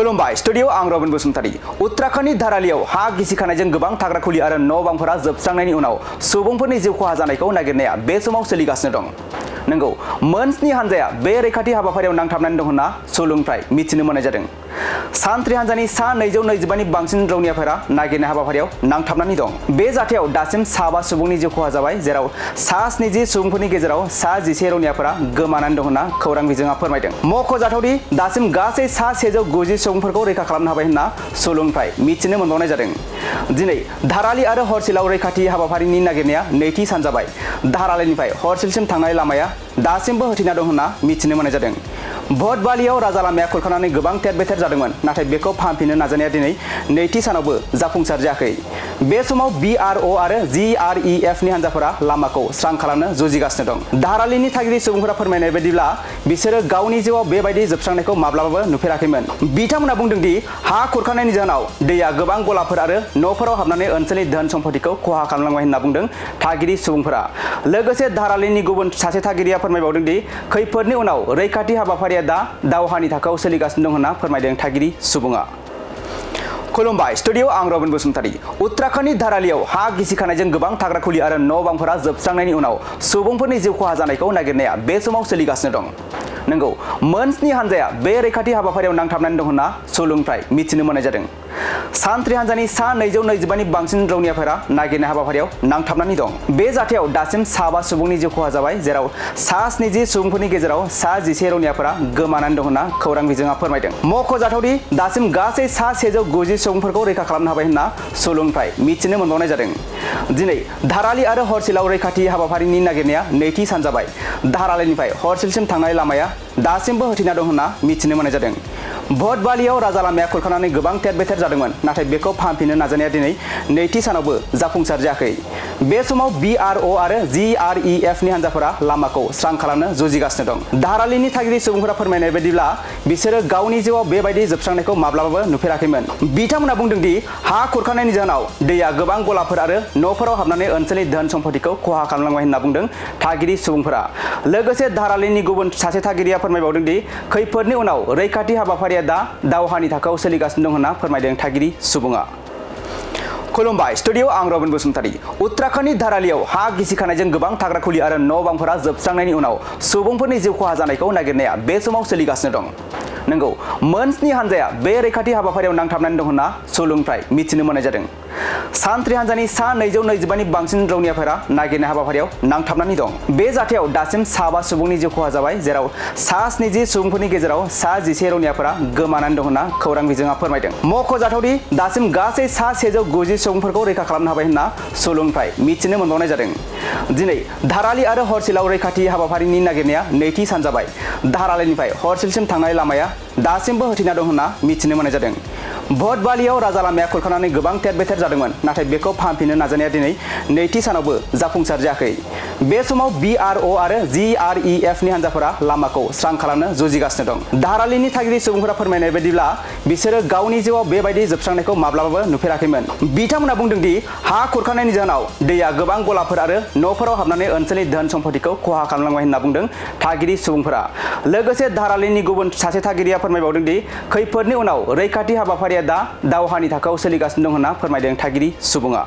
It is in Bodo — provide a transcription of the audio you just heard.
खुलुमबाय स्टुडियो आं रबिन बसुमतारी। उत्तराखंडनि धारालियाव हा गिसिखानायजों गोबां थाग्रा खुलि आरो न' बांफोरा जोबस्रांनायनि उनाव सुबुंफोरनि जिउ खहा जानायखौ नागिरनाया बे समाव सोलिगासिनो दं। नंगौ, मोन 7 हानजाया बे रैखाथि हाबाफारियाव नांथाबनानै दं होनना सुलुंनिफ्राय मिथिनो मोननाय जादों। सान्थ्रि हानजानि सा 225 नि बांसिन रौनियाफोरा नागिरनाय हाबाफारियाव नांथाबनानै दं। बे जाथायाव दासिम साबा सुबुंनि जिउ खहा जाबाय, जेराव सा 70 सुबुंफोरनि गेजेराव सा 11 रौनियाफोरा गोमानानै दं होनना खौरां बिजोङा फोरमायदों। मख'जाथावदि दासिम गासै सा 190 सुबुंफोरखौ रैखा खालामनो हाबाय होनना सुलुंनिफ्राय मिथिनो मोनबावनाय जादों। दिनै धारालि आरो हरसिलाव रैखाथि हाबाफारिनि नागिरनाया नैथि सान जाबाय। धारालिनिफ्राय हरसिलसिम थांनाय लामाया दासिमबो होथेना दं होनना मिथिनो मोननाय जादों। भटबालियाव राजा लामाया खुरखानानै गोबां थेर-बेथेर जादोंमोन, नाथाय बेखौ फाहामफिननो नाजानाया दिनै नैथि सानावबो जाफुंसार जायाखै। बे समाव BRO आरो GREF नि हानजाफोरा लामाखौ स्रां खालामनो जुजिगासिनो दं। धारालिनि थागिरि सुबुंफोरा फोरमायनाय बायदिब्ला बिसोरो गावनि जिउआव बेबायदि जोबस्रांनायखौ माब्लाबाबो नुफेराखैमोन। बिथांमोना बुंदों दि हा खुरखानायनि जाहोनाव दैया गोबां गलाफोर आरो न'फोराव हाबनानै ओनसोलनि धोन सम्पतिखौ खहा खालामलांबाय होनना बुंदों थागिरि सुबुंफोरा। लोगोसे धारालिनि गुबुन सासे थागिरिया फोरमायबावदों दि खैफोदनि उनाव रैखाथि हाबाफारिया दा दावहानि थाखोआव सोलिगासिनो दं होनना फोरमायदों थागिरि सुबुङा। खुलुमबाय स्टुडियो आं रबिन बसुमतारी। उत्तराखंडनि धारालियाव हा गिसिखानायजों गोबां थाग्रा खुलि आरो न' बांफोरा जोबस्रांनायनि उनाव सुबुंफोरनि जिउ खहा जानायखौ नागिरनाया बे समाव सोलिगासिनो दं। नंगौ, मोन 7 हानजाया बे रैखाथि हाबाफारियाव नांथाबनानै दं होनना सुलुंनिफ्राय मिथिनो मोननाय जादों। सान्थ्रि हानजानि सा 225 नि बांसिन रौनियाफोरा नागिरनाय हाबाफारियाव नांथाबनानै दं। बे जाथायाव दासिम साबा सुबुंनि जिउ खहा जाबाय, जेराव सा 70 सुबुंफोरनि गेजेराव सा 11 रौनियाफोरा गोमानानै दं होनना खौरां बिजोङा फोरमायदों। मख'जाथावदि दासिम गासै सा 190 सुबुंफोरखौ रैखा खालामनो हाबाय होनना सुलुंनिफ्राय मिथिनो मोनबावनाय जादों। दिनै धारालि आरो हरसिलाव रैखाथि हाबाफारिनि नागिरनाया नैथि सान जाबाय। धारालिनिफ्राय हरसिलसिम थांनाय लामाया दासिमबो होथेना दं होनना मिथिनो मोननाय जादों। भटबालियाव राजा लामाया खुरखानानै गोबां थेर-बेथेर जादोंमोन, नाथाय बेखौ फाहामफिननो नाजानाया दिनै नैथि सानावबो जाफुंसार जायाखै। बे समाव BRO आरो GREF नि हानजाफोरा लामाखौ स्रां खालामनो जुजिगासिनो दं। धारालिनि थागिरि सुबुंफोरा फोरमायनाय बायदिब्ला बिसोरो गावनि जिउआव बेबायदि जोबस्रांनायखौ माब्लाबाबो नुफेराखैमोन। बिथांमोना बुंदों दि हा खुरखानायनि जाहोनाव दैया गोबां गलाफोर आरो न'फोराव हाबनानै ओनसोलनि धोन सम्पतिखौ खहा खालामलांबाय होनना बुंदों थागिरि सुबुंफोरा। लोगोसे धारालिनि गुबुन सासे थागिरिया फोरमायबावदों दि खैफोदनि उनाव रैखाथि हाबाफारिया दा दावहानि थाखोआव सोलिगासिनो दं होनना फोरमायदों थागिरि सुबुङा। खुलुमबाय स्टुडियो आं रबिन बसुमतारी। उत्तराखंडनि धारालियाव हा गिसिखानायजों गोबां थाग्रा खुलि आरो न' बांफोरा जोबस्रांनायनि उनाव सुबुंफोरनि जिउ खहा जानायखौ नागिरनाया बे समाव सोलिगासिनो दं। नंगौ, मोन 7 हानजाया बे रैखाथि हाबाफारियाव नांथाबनानै दं होनना सुलुंनिफ्राय मिथिनो मोननाय जादों। सान्थ्रि हानजानि सा 225 नि बांसिन रौनियाफोरा नागिरनाय हाबाफारियाव नांथाबनानै दं। बे जाथायाव दासिम साबा सुबुंनि जिउ खहा जाबाय, जेराव सा 70 सुबुंफोरनि गेजेराव सा 11 रौनियाफोरा गोमानानै दं होनना खौरां बिजोङा फोरमायदों। मख'जाथावदि दासिम गासै सा 190 सुबुंफोरखौ रैखा खालामनो हाबाय होनना सुलुंनिफ्राय मिथिनो मोनबावनाय जादों। दिनै धारालि आरो हरसिलाव रैखाथि हाबाफारिनि नागिरनाया नैथि सान जाबाय। धारालिनिफ्राय हरसिलसिम थांनाय लामाया दासिमबो होथेना दं होनना मिथिनो मोननाय जादों। भटबालियाव राजा लामाया खुरखानानै गोबां थेर-बेथेर जादोंमोन, नाथाय बेखौ फाहामफिननो नाजानाया दिनै नैथि सानावबो जाफुंसार जायाखै। बे समाव BRO आरो GREF नि हानजाफोरा लामाखौ स्रां खालामनो जुजिगासिनो दं। धारालिनि थागिरि सुबुंफोरा फोरमायनाय बायदिब्ला बिसोरो गावनि जिउआव बेबायदि जोबस्रांनायखौ माब्लाबाबो नुफेराखैमोन। बिथांमोना बुंदों दि हा खुरखानायनि जाहोनाव दैया गोबां गलाफोर आरो न'फोराव हाबनानै ओनसोलनि धोन सम्पतिखौ खहा खालामलांबाय होनना बुंदों थागिरि सुबुंफोरा। लोगोसे धारालिनि गुबुन सासे थागिरिया फोरमायबावदों दि खैफोदनि उनाव रैखाथि हाबाफारिया दा दावहानि थाखोआव सोलिगासिनो दं होनना फोरमायदों थागिरि सुबुङा।